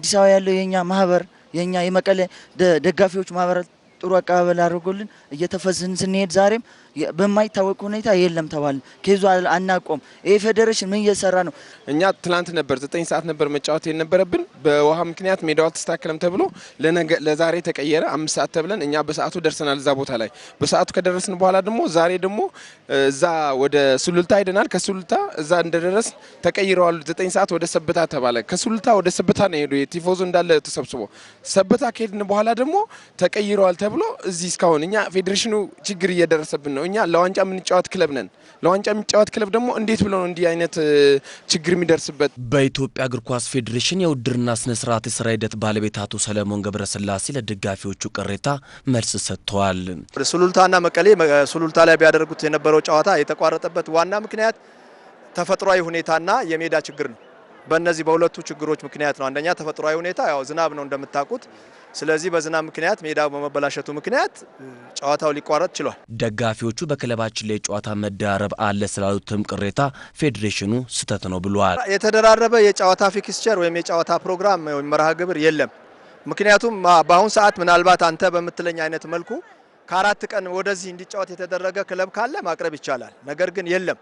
አዲስ አበባ ያለው የኛ ማህበር፣ የኛ የመቀሌ ደጋፊዎች ማህበር ጥሩ አቀባበል አድርጎልን እየተፈዝን ስንሄድ ዛሬም በማይታወቅ ሁኔታ የለም ተባልን። ከዙ አናቆም። ይህ ፌዴሬሽን ምን እየሰራ ነው? እኛ ትላንት ነበር 9 ሰዓት ነበር መጫወት የነበረብን። በውሃ ምክንያት ሜዳው አልተስተካከለም ተብሎ ለነገ ለዛሬ ተቀየረ። 5 ሰዓት ተብለን እኛ በሰዓቱ ደርሰናል። እዛ ቦታ ላይ በሰዓቱ ከደረስን በኋላ ደግሞ ዛሬ ደግሞ እዛ ወደ ሱሉልታ ሄደናል። ከሱሉልታ እዛ እንደደረስን ተቀይረዋል። 9 ሰዓት ወደ ሰበታ ተባለ። ከሱሉልታ ወደ ሰበታ ነው የሄዱ የቲፎዞ እንዳለ ተሰብስቦ። ሰበታ ከሄድን በኋላ ደግሞ ተቀይረዋል ተብሎ እዚህ እስካሁን እኛ ፌዴሬሽኑ ችግር እየደረሰብን ነው። እኛ ለዋንጫ የምንጫወት ክለብ ነን። ለዋንጫ የሚጫወት ክለብ ደግሞ እንዴት ብሎ ነው እንዲህ አይነት ችግር የሚደርስበት? በኢትዮጵያ እግር ኳስ ፌዴሬሽን የውድድርና ስነ ስርዓት የስራ ሂደት ባለቤት አቶ ሰለሞን ገብረስላሴ ለደጋፊዎቹ ቅሬታ መልስ ሰጥተዋል። ሱሉልታና መቀሌ ሱሉልታ ላይ ቢያደርጉት የነበረው ጨዋታ የተቋረጠበት ዋና ምክንያት ተፈጥሯዊ ሁኔታና የሜዳ ችግር ነው። በእነዚህ በሁለቱ ችግሮች ምክንያት ነው። አንደኛ ተፈጥሯዊ ሁኔታ ያው ዝናብ ነው እንደምታውቁት። ስለዚህ በዝናብ ምክንያት ሜዳው በመበላሸቱ ምክንያት ጨዋታው ሊቋረጥ ችሏል። ደጋፊዎቹ በክለባችን ላይ ጨዋታ መደራረብ አለ ስላሉትም ቅሬታ ፌዴሬሽኑ ስህተት ነው ብሏል። የተደራረበ የጨዋታ ፊክስቸር ወይም የጨዋታ ፕሮግራም ወይም መርሃ ግብር የለም። ምክንያቱም በአሁን ሰዓት ምናልባት አንተ በምትለኝ አይነት መልኩ ከ4 ቀን ወደዚህ እንዲጫወት የተደረገ ክለብ ካለ ማቅረብ ይቻላል። ነገር ግን የለም።